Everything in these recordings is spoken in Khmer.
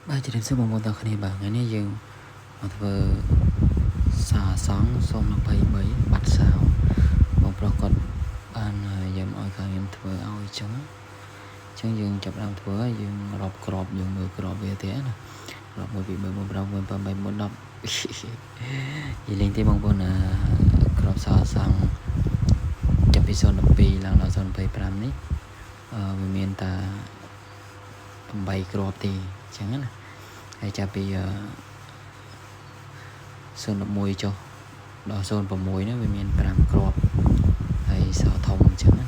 បាទជម្រាបសួរបងប្អូនទាំងគ្នាបាទថ្ងៃនេះយើងមកធ្វើសាសង់023បាត់សោបងប្រុសគាត់បានយាមឲ្យខាងខ្ញុំធ្វើឲ្យចឹងចឹងយើងចាប់ដើមធ្វើហើយយើងរាប់ក្របយើងមើលក្របវាទេណារាប់1 2 3 4 5 6 7 8 9 10និយាយលេងទេបងប្អូនណាក្របសាសង់ចាប់ពី012ឡើងដល់025នេះអឺវាមានតា8គ្រាប់ទេអញ្ចឹងណាហើយចាប់ពី011ចុះដល់06ហ្នឹងវាមាន5គ្រាប់ហើយសធំអញ្ចឹងណា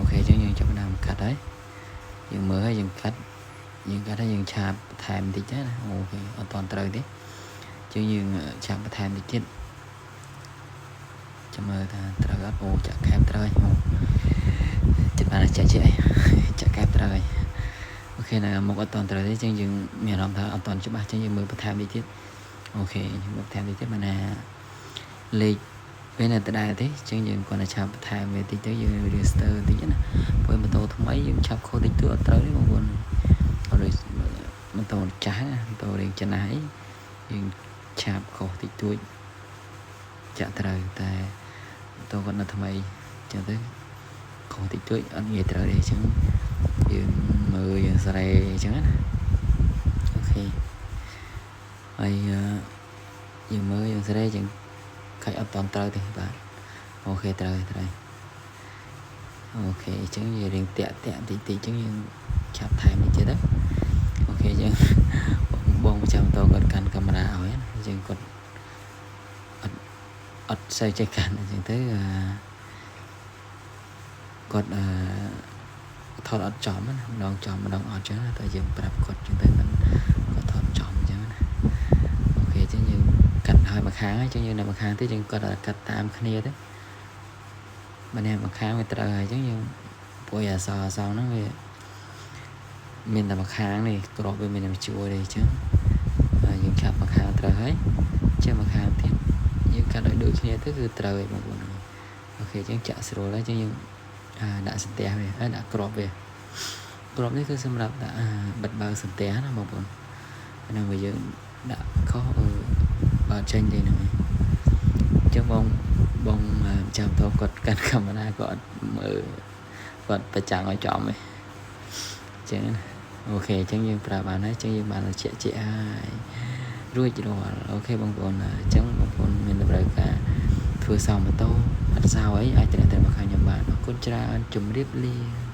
OK អញ្ចឹងយើងចាប់ផ្ដើមកាត់ហើយយើងមើលហើយយើងកាត់យើងកាត់ហើយយើងឆាបបន្ថែមបន្តិចណាOK អត់តន់ត្រូវទេអញ្ចឹងយើងឆាបបន្ថែមតិចទៀតចាំមើលថាត្រូវអត់អូចាក់កែបត្រូវហើយអូចិត្តបានចាក់ជាអីចាក់កែបត្រូវហើយ OK ណាមុខអត់តន់ត្រូវទេអញ្ចឹងយើងមានអារម្មណ៍ថាអត់តន់ច្បាស់អញ្ចឹងយើងមើលបន្ថែមតិចទៀត OK យើងមើលបន្ថែមតិចទៀតបានណាលេខវានៅដដែលទេអញ្ចឹងយើងគ្រាន់តែឆាប់បន្ថែមវាតិចទៅយើង register បន្តិចណាព្រោះម៉ូតូថ្មីយើងឆាប់ខុសតិចតួចអត់ត្រូវទេបងប្អូនអត់ដូចម៉ូតូចាស់ណាម៉ូតូរៀងចំណាស់អីយើងឆាប់ខុសតិចតួចចាក់ត្រូវតែម៉ូតូគាត់នៅថ្មីអញ្ចឹងទៅខុសតិចតួចអត់ងាយត្រូវទេអញ្ចឹងយើងមើលយើងសេរីអញ្ចឹងណាOK ហើយយើងមើលយើងសេរីយើងខាច់អត់តន់ត្រូវទេបាទ OK ត្រូវត្រូវ OK អញ្ចឹងយើងរៀងតាក់តាក់តិចតិចអញ្ចឹងយើងឆាប់ថែមតិចទៀតទៅOK អញ្ចឹងបងប្រចាំតគាត់កាន់កាមេរ៉ាឲ្យណាអញ្ចឹងគាត់អត់អត់សូវចេះកាន់អញ្ចឹងទៅគាត់អឺថតអត់ចំណាម្ដងចំម្ដងអត់ចឹងតែយើងប្រាប់គាត់ចឹងទៅមិនគាត់ថតចំអញ្ចឹងណាOK អញ្ចឹងយើងកាត់ឲ្យមួយខាងហើយចឹងយើងនៅមួយខាងទៀតយើងគាត់កាត់តាមគ្នាទៅម្នាក់មួយខាងវាត្រូវហើយអញ្ចឹងយើងពួយអសអសហ្នឹងវាមានតែមួយខាងនេះក្របវាមានតែមួយជួរទេអញ្ចឹងហើយយើងឆាប់មួយខាងត្រូវហើយចេះមួយខាងទៀតយើងកាត់ឲ្យដូចគ្នាទៅគឺត្រូវហើយបងប្អូន OK អញ្ចឹងចាក់ស្រួលហើយអញ្ចឹងយើងដាក់សន្ទះវាហើយដាក់ក្របវាក្របនេះគឺសម្រាប់ដាក់បិទបើកសន្ទះណាបងប្អូនហ្នឹងបើយើងដាក់ខុសអឺបើចេញទេហ្នឹងឯងអញ្ចឹងបងបងចាំតគាត់កាន់កាមេរ៉ាគាត់មើលគាត់ប្រចាំងឲ្យចំឯងអញ្ចឹងណាOK អញ្ចឹងយើងប្រើបានហើយអញ្ចឹងយើងបានជាក់ជាក់ហើយរួចរាល់OK បងប្អូនអញ្ចឹងបងប្អូនមានតម្រូវការធ្វើសោម៉ូតូអត់សោអីអាចតំណទៅមកខាងខ្ញុំបានអរគុណច្រើនជម្រាបលា។